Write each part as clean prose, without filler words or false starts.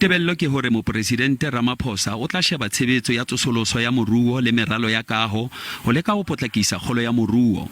Tebello ke hore Moporesidente Ramaphosa o tla sheba tshebetso ya tsosoloso ya moruo le meralo ya kaho ho leka ho potlakisa kgolo ya moruo.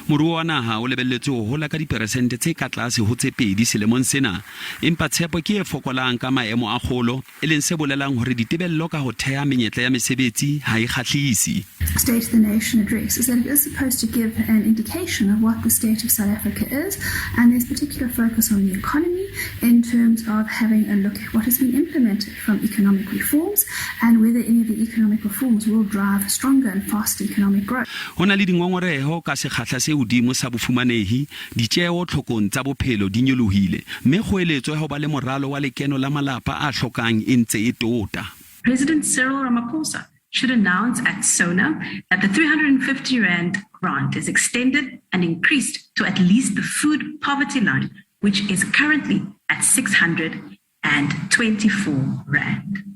Moruo wa naha o lebelletswe ho hola ka diperesente tse ka tlase ho tse pedi selemong sena, empa tshepo ke e fokolang ka maemo a kgolo, e leng se bolelang hore ditebello ka ho theha menyetla ya mesebetsi ha e kgahlise. State of the Nation Address is that it is supposed to give an indication of what the state of South Africa is, and there's particular focus on the economy in terms of having a look at what has been implemented from economic reforms and whether any of the economic reforms will drive stronger and faster economic growth. Ho na le dingongoreho ka sekgahla se hodimo sa bofumanehi, ditjeo tlhokong tsa bophelo di nyolohile, mme kgoeletso ya ho ba le moralo wa lekeno la malapa a hlokang e ntse e tota. President Cyril Ramaphosa should announce at SONA that the 350 Rand grant is extended and increased to at least the food poverty line, which is currently at 624 Rand.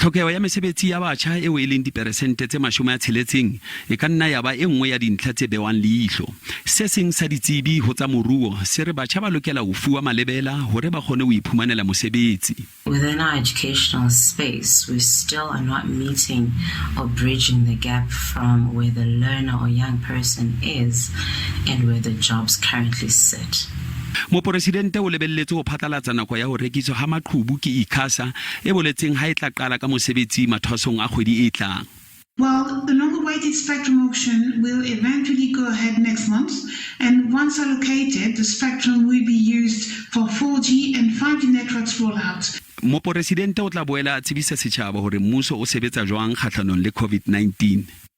Tlhokeho ya mesebetsi ya batjha eo e leng diperesente tse 60 e ka nna ya ba e nngwe ya dintlha tse bewang leihlo. Se seng sa ditsebi ho tsa moruo se re batjha ba lokela ho fuwa malebela hore ba kgone ho iphumanela mosebetsi. Within our educational space, we still are not meeting or bridging the gap from where the learner or young person is and where the jobs currently sit. Moporesidente o lebelletswe ho phatlalatsa nako ya ho rekiswa ha maqhubu ke ICASA e boletseng ha e tla qala ka mosebetsi mathwasong a kgwedi e tlang. Well, the long-awaited spectrum auction will eventually go ahead next month, and once allocated, the spectrum will be used for 4G and 5G networks rollout. Moporesidente o tla boela a tsebisa setjhaba hore mmuso o sebetsa jwang kgahlanong le COVID-19.